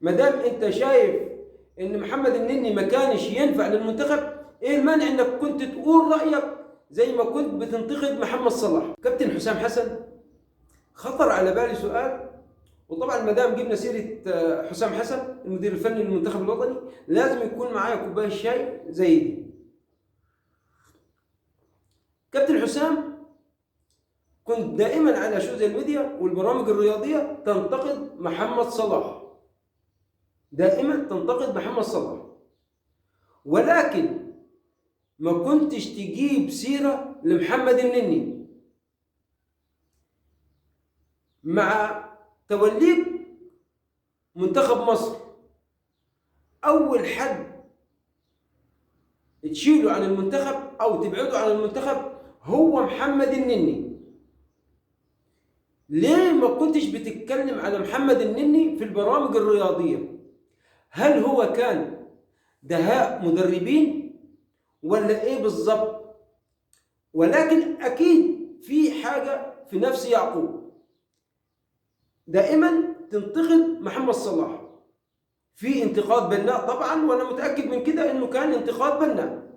ما دام انت شايف ان محمد النني ما كانش ينفع للمنتخب، ايه المانع انك كنت تقول رايك زي ما كنت بتنتقد محمد صلاح؟ كابتن حسام حسن، خطر على بالي سؤال، وطبعا ما دام جبنا سيره حسام حسن المدير الفني للمنتخب الوطني لازم يكون معايا كوباية شاي زي دي. كابتن حسام، كنت دائما على ال social media والبرامج الرياضية تنتقد محمد صلاح، دائما تنتقد محمد صلاح، ولكن ما كنتش تجيب سيره لمحمد النني. مع توليك منتخب مصر، اول حد تشيله عن المنتخب او تبعده عن المنتخب هو محمد النني. ليه ما كنتش بتتكلم على محمد النني في البرامج الرياضية؟ هل هو كان دهاء مدربين ولا ايه بالظبط؟ ولكن اكيد في حاجة في نفس يعقوب. دائما تنتقد محمد صلاح، في انتقاد بناء طبعا، وانا متاكد من كده انه كان انتقاد بناء،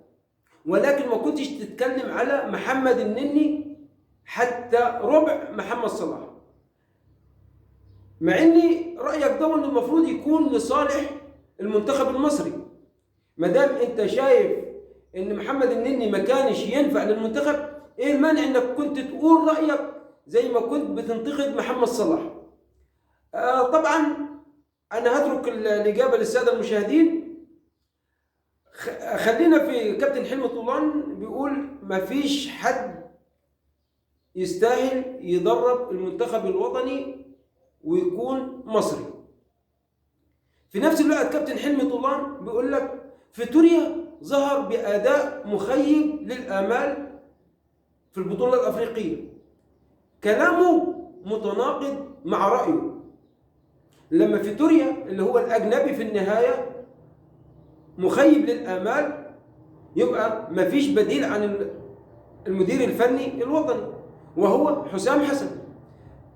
ولكن ما كنتش تتكلم على محمد النني حتى ربع محمد صلاح، مع اني رايك ده انه المفروض يكون لصالح المنتخب المصري. ما دام انت شايف ان محمد النني ما كانش ينفع للمنتخب، ايه المانع انك كنت تقول رايك زي ما كنت بتنتقد محمد صلاح؟ طبعا انا هترك الاجابة للسادة المشاهدين. خلينا في كابتن حلمي طولان، بيقول ما فيش حد يستاهل يدرب المنتخب الوطني ويكون مصري. في نفس الوقت كابتن حلمي طولان بيقول لك فيتوريا ظهر بأداء مخيب للآمال في البطولة الأفريقية. كلامه متناقض مع رأيه. لما فيتوريا اللي هو الأجنبي في النهاية مخيب للآمال، يبقى مفيش بديل عن المدير الفني الوطني وهو حسام حسن.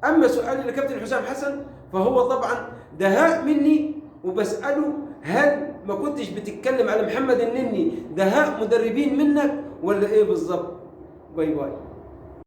أما سؤالي لكابتن حسام حسن فهو طبعا دهاء مني، وبسأله هل ما كنتش بتتكلم على محمد النني دهاء مدربين منك ولا إيه بالظبط؟ bye bye.